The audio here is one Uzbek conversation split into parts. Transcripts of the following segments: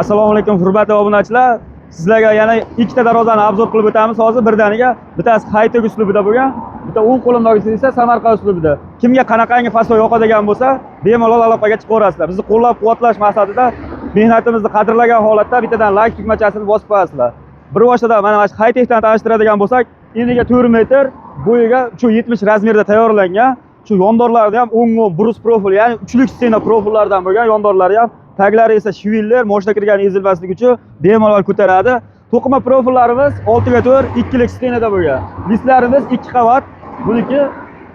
Assalomu alaykum, hurmatli obunachilar. Sizlarga yana ikkita darvozani обзор qilib o'tamiz hozir birdaniga. Bittasi Haytek uslubida bo'lgan, bitta o'ng qo'limdagisi esa Samarqand uslubida. Kimga qanaqangi fason yoqadigan bo'lsa, bemalol aloqaga chiqaverasizlar. Bizni qo'llab-quvvatlash maqsadida mehnatimizni qadrlagan holatda bittadan like tugmachasini bosib qo'yasizlar. Bir boshida mana shu Haytekdan tanishtiradigan bo'lsak, eniga 4 metr, bo'yiga 370 razmerda tayyorlangan. Shu yondorlarni ham o'ng брус profil, ya'ni uchlik стена profillardan bo'lgan yondorlari ham, taglari esa швеллер, moshina kirgani ezilmasligi uchun bemalol ko'taradi. To'qima profillarimiz 6 ga 4 ikkilik стена da bo'lgan. Listlarimiz 2 qavat, buniki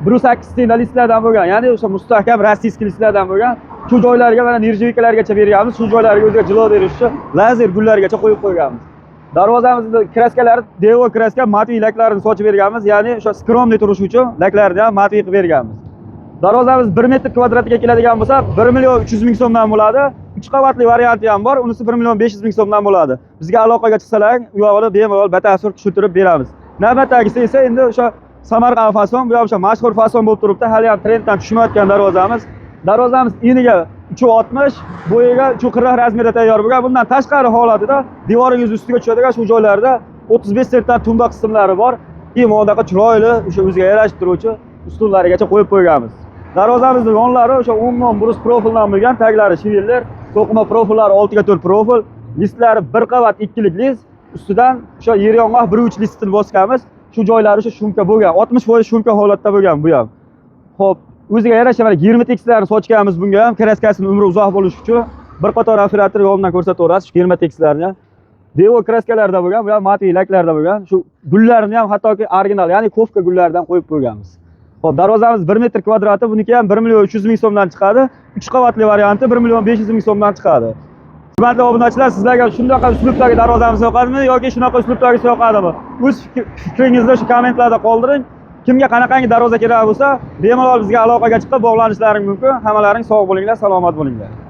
1.8 стена listlardan bo'lgan, ya'ni o'sha mustahkam российский listlardan bo'lgan. Shu joylariga mana нержавейка largacha berganmiz, shu joylariga o'ziga jilo berish uchun lazer gullargacha qo'yib qo'yganmiz. Darvozamizni kraskalari devo kraska, матовый laklarini sochib berganmiz, ya'ni o'sha скромный turishi uchun laklarni ham матовый qilib berganmiz. Darvozamiz 1 metr kvadratiga keladigan bo'lsa, 1 million 300 ming so'mdan bo'ladi. 3 qavatli varianti ham bor, unisi 1 million 500 ming so'mdan bo'ladi. Bizga aloqaga chiqsalar, u yog'ini bemalol batafsil tushuntirib beramiz. Navbatdagisi esa endi o'sha Samarqand fason, bu ham o'sha mashhur fason bo'lib turibdi, hali ham trenddan tushmayotgan darvozamiz. Darvozamiz eniga 360, bo'yiga 340 razmerda tayyor bo'lgan. Bundan tashqari holatida devoringiz ustiga tushadigan shu joylarda 35 sentdan tumba qismlari bor. И bunaqa chiroyli, o'sha o'ziga yarashib turuvchi ustunlarigacha qo'yib qo'yganmiz. Darvozamizni yonlari o'sha o'ng'on брус profildan bo'lgan, taglari швеллер, to'qima profillari 6 ga 4 profil, listlari bir qavat ikkilik list, ustidan o'sha yer yong'oq 1.3 listini bosganmiz. Shu joylari o'sha шумка bo'lgan, 60% шумка holatda bo'lgan bu ham. Xo'p, o'ziga yarasha mana germetekslarni sochganmiz bunga ham, kraskasini umri uzoq bo'lishi uchun bir qator operator yonidan ko'rsataverasiz shu germetekslarni ham. Devo kraskalarda bo'lgan, bu ham матовый laklarda bo'lgan. Shu gullarni ham hattoki original, ya'ni ковка gullaridan qo'yib qo'yganmiz. Xo'p, darvozamiz 1 metr kvadrati, buniki ham 1 million 300 ming so'mdan chiqadi. 3 qavatli varianti 1 million 500 ming so'mdan chiqadi. Hurmatli obunachilar, sizlarga shunaqa uslubdagi darvozamiz yoqadimi yoki shunaqa uslubdagisi yoqadimi? O'z fikringizni shu kommentlarda qoldiring. Kimga qanaqangi darvoza kerak bo'lsa, bemalol bizga aloqaga chiqib bog'lanishlaring mumkin. Hammalaring sog' bo'linglar, salomat bo'linglar.